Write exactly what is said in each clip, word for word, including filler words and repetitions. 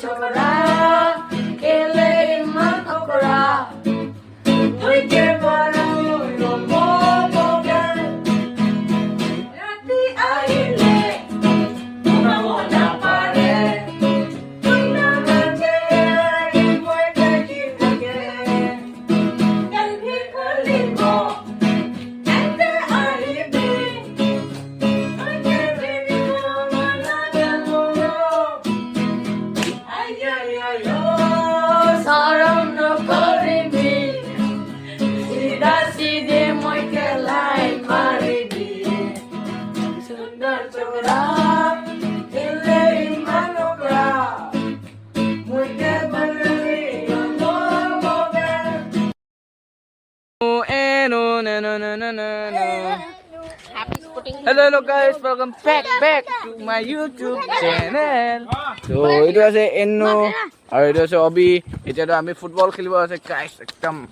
Chokra, kele iman okra. Moi ke para lo mo mo ke. Rati ahile, una mo na pare. Una mo ke, moi ke ki ke. Oh, eh, no, no, no. Hello, hello, guys, welcome back, back to my YouTube channel. So, itu ase Eno, aru itu ase Obi. Etiya to ami football khelibo ase, guys, ekdam.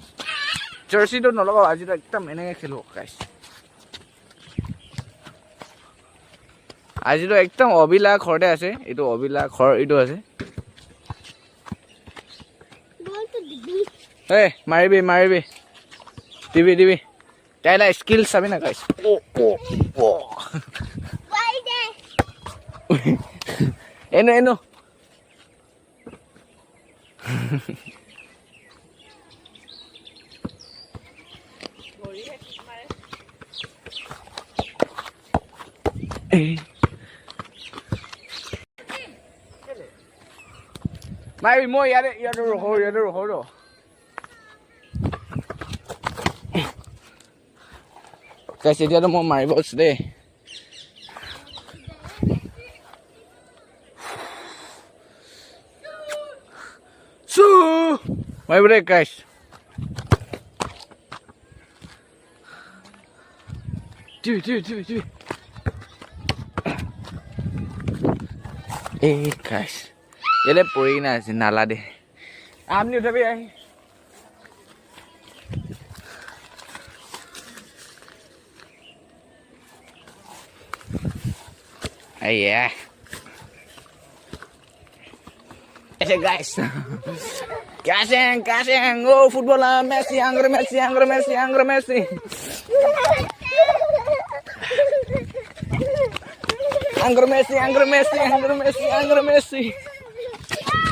Jersey to nologao, aji to ekdam eneke khelibo, guys. Aji to ekdam Obi la ghor te ase, itu Obi la ghor itu ase. Hey, maribi, maribi. Dibi, dibi. Tai la skill sabi na, guys. Oh, oh, oh. Eno, eno. Eh. Mai, moi yate, yate rokho, yate rokho ro. Guys, etiya to moi maribo ase de. So, maribo de, guys. Dibi, dibi, dibi, dibi. Eh, guys. Yate puri na ase nala de. Amni uthabi ahi. Aiya. Ese guys. Kaseng, kaseng. Oh, footballer Messi, angry Messi, angry Messi, angry Messi. Angry Messi, angry Messi, angry Messi, angry Messi.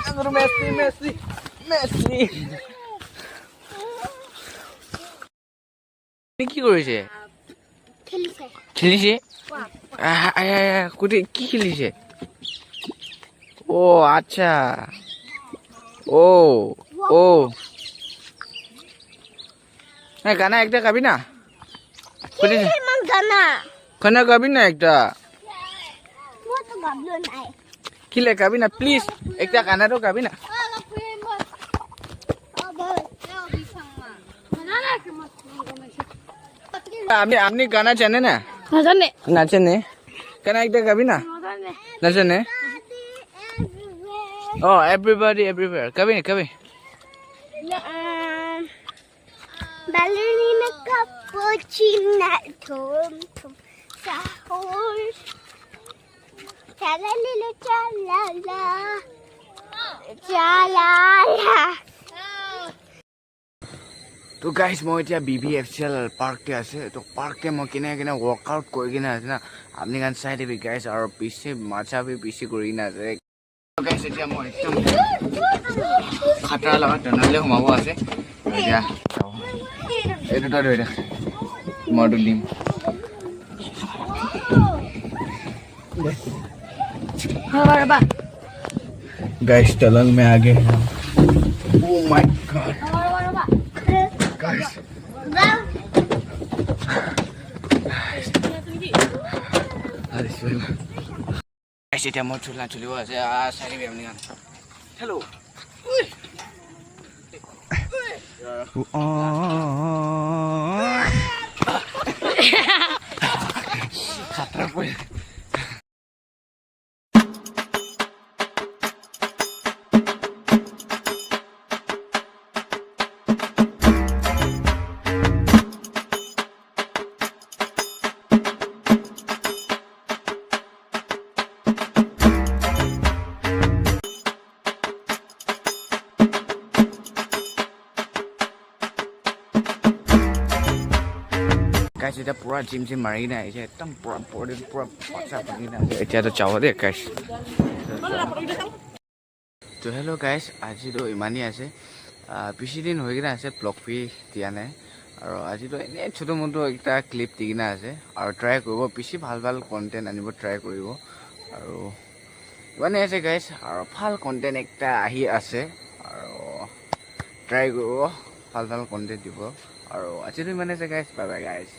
Angry Messi, Messi, Messi. কি কৰিছে? খেলিছে। খেলিছে? কোৱা। আহ, আয়া, আয়া, কোনে কি খেলিছে? অ', আচ্ছা। অ', অ'। এই গানা একটা গাবি না? কোনে কি ইমান গানা? গানা গাবি না একটা? মই তো গাবলো নাই। কি লে গাবি না, প্লিজ? একটা গানা তো গাবি না। আপনি, আপনি গানা জানে না? নাজানে। নাজানে? গানা একটা গাবি না? নাজানে। নাজানে? Oh, everybody, everywhere. গাবি না, গাবি? Ballerina, cappuccino, thum thum, sahur, chalalilu chalala, chalala. To guys, moi etiya B B F C L park te ase. To park te moi kene kene workout kori kene ase na. Apni khan sai thakibi guys, aru bishi maja bi bishi kori kene ase. Guys, etiya moi ekdum khatra laga tunnel te humabo ase. Etiya etu tu etiya moi tu dim. Guys, tunnel mein aa gaye hain. Oh my God. Guys. Guys, etiya moi chulna chulibo ase. Ah, sai thakibi apni khan. Hello. Ui. Ui. Khatra poi. Jeta pura gym gym mari kena ahise, ekdam pura body pura bacha bani kena ase. Etia to jabo de guys. To hello guys, aji to imani ase. Ah, bishi din hoi kena ase vlog bi dia nai. Aro aji to ene choto moto ekta clip di kena ase. Aro try koribo, bishi bhal bhal content anibo try koribo. Aro imane ase guys, aro bhal content ekta ahi ase. Aro try koribo, bhal bhal content dibo. Aro aji to imane ase guys, bye bye guys.